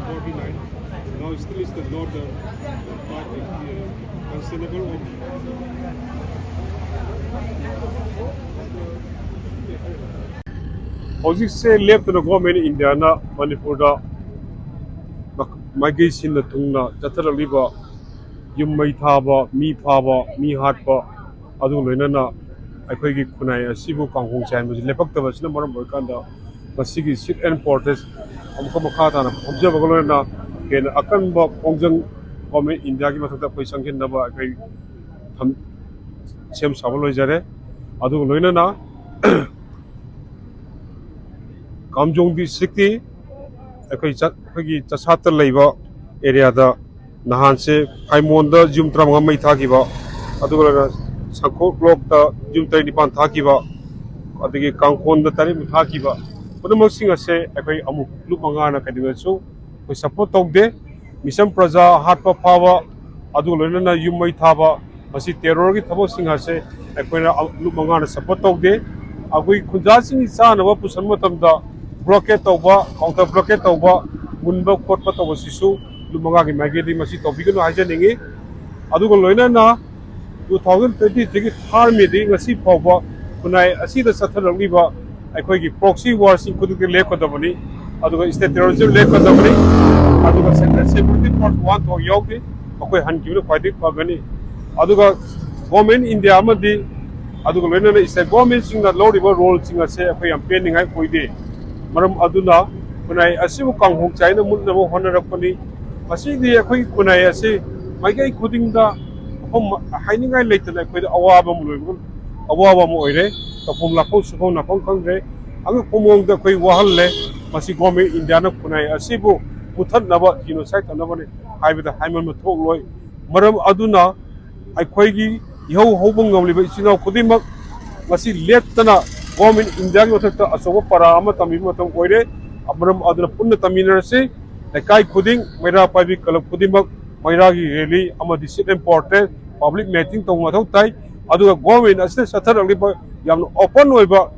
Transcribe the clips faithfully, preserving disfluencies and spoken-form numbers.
Forty-nine. Now still is the northern part of the, uh, considerable of ꯍꯧꯖꯤꯛꯁꯦ ꯂꯦꯞꯇꯅ government ꯏꯟꯗꯤꯌꯥꯅ ꯃꯅꯤꯄꯨꯔꯗ ꯃꯥꯏꯀꯩ ꯁꯤꯟꯅ ꯊꯨꯡꯅ ꯆꯠꯊꯔꯛꯂꯤꯕ ꯌꯨꯝ ꯃꯩ ꯊꯥꯕ, ꯃꯤ ꯐꯥꯕ, ꯃꯤ ꯍꯥꯠꯄ, ꯑꯗꯨꯒ ꯂꯣꯏꯅꯅ ꯑꯩꯈꯣꯏꯒꯤ ꯈꯨꯟꯅꯥꯏ ꯑꯁꯤꯕꯨ ꯀꯥꯡꯈꯣꯡ ꯆꯥꯏꯍꯟꯕꯁꯤ ꯂꯦꯞꯄꯛꯇꯕ ꯑꯁꯤꯅ ꯃꯔꯝ ꯑꯣꯏꯔꯀꯥꯟꯗ ꯉꯁꯤꯒꯤ sit and protest ꯑꯃꯨꯛꯀ ꯃꯈꯥ ꯇꯥꯅ ꯐꯝꯖꯕꯒ ꯂꯣꯏꯅꯅ ꯍꯦꯟꯅ ꯑꯀꯟꯕ ꯈꯣꯡꯖꯪ ꯒꯣꯔꯃꯦꯟ ꯏꯟꯗꯤꯌꯥꯒꯤ ꯃꯊꯛꯇ ꯑꯩꯈꯣꯏ ꯆꯪꯁꯤꯟꯅꯕ ꯑꯩꯈꯣꯏ ꯊꯝ-, ꯁꯦꯝ ꯁꯥꯕ ꯂꯣꯏꯖꯔꯦ꯫ ꯑꯗꯨꯒ ꯂꯣꯏꯅꯅ ꯀꯥꯝꯖꯣꯡ ꯗꯤꯁꯇ꯭ꯔꯤꯛꯀꯤ ꯑꯩꯈꯣꯏ ꯆꯠ-, ꯑꯩꯈꯣꯏꯒꯤ ꯆꯠꯁꯥꯠꯇ ꯂꯩꯕ ꯑꯦꯔꯤꯌꯥꯗ ꯅꯍꯥꯟꯁꯦ ꯐꯥꯏꯃꯣꯟꯗ ꯌꯨꯝ ꯇꯔꯥꯃꯉꯥ ꯃꯩ ꯊꯥꯈꯤꯕ, ꯑꯗꯨꯒ ꯂꯣꯏꯅ ꯁꯪꯈꯣ ꯕ꯭ꯂꯣꯛꯇ ꯌꯨꯝ ꯇꯔꯦꯠ ꯅꯤꯄꯥꯟ ꯊꯥꯈꯤꯕ, ꯑꯗꯒꯤ ꯀꯥꯡꯈꯣꯟꯗ ꯇꯔꯦꯠꯃꯨꯛ ꯊꯥꯈꯤꯕ, ꯄꯨꯝꯅꯃꯛꯁꯤꯡ ꯑꯁꯦ ꯑꯩꯈꯣꯏ ꯑꯃꯨꯛ ꯂꯨꯞ ꯃꯉꯥꯅ ꯀꯩꯗꯧꯉꯩꯁꯨ ꯑꯩꯈꯣꯏ ꯁꯞꯄꯣꯔꯠ ꯇꯧꯗꯦ꯫ ꯃꯤꯁꯝ ꯄ꯭ꯔꯖꯥ ꯍꯥꯠꯄ ꯐꯥꯕ, ꯑꯗꯨꯒ ꯂꯣꯏꯅꯅ ꯌꯨꯝ ꯃꯩ ꯊꯥꯕ, ꯃꯁꯤ ꯇꯦꯔꯣꯔꯒꯤ ꯊꯕꯛꯁꯤꯡ ꯑꯁꯦ ꯑꯩꯈꯣꯏꯅ ꯂꯨꯞ ꯃꯉꯥꯅ ꯁꯞꯄꯣꯔꯠ ꯇꯧꯗꯦ꯫ ꯑꯩꯈꯣꯏ ꯈꯨꯟꯖꯥꯁꯤꯡꯒꯤ ꯆꯥꯅꯕ ꯄꯨꯁꯟꯕ ꯃꯇꯝꯗ ꯕ꯭ꯂꯣꯀꯦꯠ ꯇꯧꯕ, ꯀꯥꯎꯟꯇꯔ ꯕ꯭ꯂꯣꯀꯦꯠ ꯇꯧꯕ, ꯃꯨꯟꯕ ꯈꯣꯠꯄ ꯇꯧꯕꯁꯤꯁꯨ ꯂꯨꯞ ꯃꯉꯥꯒꯤ ꯃꯥꯏꯀꯩꯗꯒꯤ ꯃꯁꯤ ꯇꯧꯕꯤꯒꯅꯨ ꯍꯥꯏꯖꯅꯤꯡꯉꯤ꯫ ꯑꯗꯨꯒ ꯂꯣꯏꯅꯅ two thousand twenty three ꯒꯤ ꯊꯥꯔ ꯃꯦꯗꯒꯤ ꯉꯁꯤ ꯐꯥꯎꯕ ꯈꯨꯟꯅꯥꯏ ꯑꯁꯤꯗ ꯆꯠꯊꯔꯛꯂꯤꯕ ꯑꯩꯈꯣꯏꯒꯤ ꯄ꯭ꯔꯣꯛꯁꯤ ꯋꯥꯔꯁꯤꯡ ꯈꯨꯗꯤꯡꯃꯛ ꯂꯦꯞꯀꯗꯕꯅꯤ, ꯑꯗꯨꯒ ꯁ꯭ꯇꯦꯠ ꯇꯦꯔꯣꯔꯤꯖꯝ ꯂꯦꯞꯀꯗꯕꯅꯤ, ꯑꯗꯨꯒ ꯁꯦꯟꯇ꯭ꯔꯦꯜ ꯁꯦꯀ꯭ꯌꯨꯔꯤꯇꯤ ꯐꯣꯔꯁ ꯋꯥꯟ ꯊꯣꯛ ꯌꯥꯎꯗꯦ, ꯃꯈꯣꯏ ꯍꯟꯈꯤꯕꯅ ꯈ꯭ꯋꯥꯏꯗꯒꯤ ꯐꯒꯅꯤ꯫ ꯑꯗꯨꯒ ꯒꯣꯔꯃꯦꯟ ꯏꯟꯗꯤꯌꯥ ꯑꯃꯗꯤ ꯑꯗꯨꯒ ꯂꯣꯏꯅꯅ ꯁ꯭ꯇꯦꯠ ꯒꯣꯔꯃꯦꯟꯁꯤꯡꯅ ꯂꯧꯔꯤꯕ ꯔꯣꯜꯁꯤꯡ ꯑꯁꯦ ꯑꯩꯈꯣꯏ ꯌꯥꯝ ꯄꯦꯟꯅꯤꯡꯉꯥꯏ ꯑꯣꯏꯗꯦ꯫ ꯃꯔꯝ ꯑꯗꯨꯅ ꯈꯨꯟꯅꯥꯏ ꯑꯁꯤꯕꯨ ꯀꯥꯡꯍꯣꯡ ꯆꯥꯏꯅ ꯃꯨꯠꯅꯕ ꯍꯣꯠꯅꯔꯛꯄꯅꯤ꯫ ꯃꯁꯤꯗꯤ ꯑꯩꯈꯣꯏꯒꯤ ꯈꯨꯟꯅꯥꯏ ꯑꯁꯤ ꯃꯥꯏꯀꯩ ꯈꯨꯗꯤꯡꯗ ꯃꯐꯝ ꯍꯥꯏꯅꯤꯡꯉꯥꯏ ꯂꯩꯇꯅ ꯑꯩꯈꯣꯏꯗ ꯑꯋꯥꯕ ꯑꯃ ꯂꯣꯏꯕ, ꯑꯋꯥꯕ ꯑꯃ ꯑꯣꯏꯔꯦ꯫ ꯇꯧꯐꯝ ꯂꯥꯛꯐꯝ ꯁꯨꯐꯝ ꯅꯥꯐꯝ ꯈꯪꯗ꯭ꯔꯦ꯫ ꯑꯉꯛꯄ ꯃꯑꯣꯡꯗ ꯑꯩꯈꯣꯏ ꯋꯥꯍꯜꯂꯦ꯫ ꯃꯁꯤ ꯒꯣꯔꯃꯦꯟ ꯏꯟꯗꯤꯌꯥꯅ ꯈꯨꯟꯅꯥꯏ ꯑꯁꯤꯕꯨ ꯃꯨꯊꯠꯅꯕ, genocide ꯇꯧꯅꯕꯅꯤ ꯍꯥꯏꯕꯗ ꯍꯥꯏꯃꯟꯕ ꯊꯣꯛꯂꯣꯏ꯫ ꯃꯔꯝ ꯑꯗꯨꯅ ꯑꯩꯈꯣꯏꯒꯤ ꯏꯍꯧ ꯍꯧꯕ ꯉꯝꯂꯤꯕ ꯏꯆꯤꯟ ꯏꯅꯥꯎ ꯈꯨꯗꯤꯡꯃꯛ ꯉꯁꯤ ꯂꯦꯞꯇꯅ government India ꯒꯤ ꯃꯊꯛꯇ ꯑꯆꯧꯕ ꯄꯔꯥ ꯑꯃ ꯇꯝꯕꯤꯕ ꯃꯇꯝ ꯑꯣꯏꯔꯦ꯫ ꯃꯔꯝ ꯑꯗꯨꯅ ꯄꯨꯟꯅ ꯇꯝꯃꯤꯟꯅꯔꯁꯤ꯫ ꯂꯩꯀꯥꯏ ꯈꯨꯗꯤꯡ, ꯃꯩꯔꯥ ꯄꯥꯏꯕꯤ club ꯈꯨꯗꯤꯡꯃꯛ ꯃꯩꯔꯥꯒꯤ rally ꯑꯃꯗꯤ sit and protest, public meeting ꯇꯧꯕ ꯃꯊꯧ ꯇꯥꯏ꯫ ꯑꯗꯨꯒ government ꯑꯁꯤꯗ ꯆꯠꯊꯔꯛꯂꯤꯕ ꯌꯥꯝꯅ open ꯑꯣꯏꯕ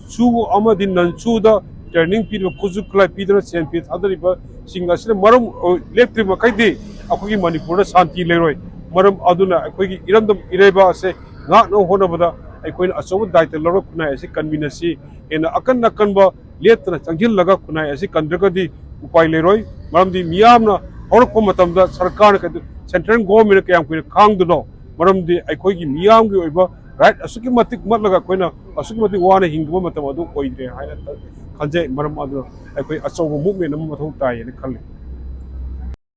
ꯁꯨ ꯑꯃꯗꯤ non ꯁꯨꯗ training ꯄꯤꯔꯤꯕ, ꯈꯨꯠꯁꯨ ꯈꯨꯠꯂꯥꯏ ꯄꯤꯗꯨꯅ ꯁꯦꯟ ꯄꯤ ꯊꯥꯗꯔꯤꯕꯁꯤꯡ ꯑꯁꯤꯅ ꯃꯔꯝ ꯑꯣꯏ-, ꯂꯦꯞꯇ꯭ꯔꯤꯕ ꯃꯈꯩꯗꯤ ꯑꯩꯈꯣꯏꯒꯤ ꯃꯅꯤꯄꯨꯔꯗ ꯁꯥꯟꯇꯤ ꯂꯩꯔꯣꯏ꯫ ꯃꯔꯝ ꯑꯗꯨꯅ ꯑꯩꯈꯣꯏꯒꯤ ꯏꯔꯝꯗꯝ ꯏꯔꯩꯕꯥꯛ ꯑꯁꯦ ꯉꯥꯛꯅꯕ ꯍꯣꯠꯅꯕꯗ ꯑꯩꯈꯣꯏꯅ ꯑꯆꯧꯕ ꯗꯥꯏꯇ ꯂꯧꯔꯒ ꯈꯨꯟꯅꯥꯏ ꯑꯁꯤ ꯀꯟꯃꯤꯟꯅꯁꯤ꯫ ꯍꯦꯟꯅ ꯑꯀꯟ ꯑꯀꯟꯕ ꯂꯦꯞꯇꯅ ꯆꯪꯁꯤꯜꯂꯒ ꯈꯨꯟꯅꯥꯏ ꯑꯁꯤ ꯀꯟꯗ꯭ꯔꯒꯗꯤ ꯎꯄꯥꯏ ꯂꯩꯔꯣꯏ꯫ ꯃꯔꯝꯗꯤ ꯃꯤꯌꯥꯝꯅ ꯍꯧꯔꯛꯄ ꯃꯇꯝꯗ ꯁꯔꯀꯥꯔꯅ ꯀꯩꯗꯧ-, central government ꯅ ꯀꯌꯥꯝ ꯀꯨꯏꯅ ꯈꯥꯡꯗꯣꯏꯅꯣ? ꯃꯔꯝꯗꯤ ꯑꯩꯈꯣꯏꯒꯤ ꯃꯤꯌꯥꯝꯒꯤ ꯑꯣꯏꯕ right ꯑꯁꯨꯛꯀꯤ ꯃꯇꯤꯛ ꯃꯠꯂꯒ ꯑꯩꯈꯣꯏꯅ ꯑꯁꯨꯛꯀꯤ ꯃꯇꯤꯛ ꯋꯥꯅ ꯍꯤꯡꯕ ꯃꯇꯝ ꯑꯗꯨ ꯑꯣꯏꯗ꯭ꯔꯦ ꯍꯥꯏꯅ ꯈꯟꯖꯩ꯫ ꯃꯔꯝ ꯑꯗꯨꯅ ꯑꯩꯈꯣꯏ ꯑꯆꯧꯕ movement ꯑꯃ ꯃꯊꯧ ꯇꯥꯏ ꯍꯥꯏꯅ ꯈꯜꯂꯤ꯫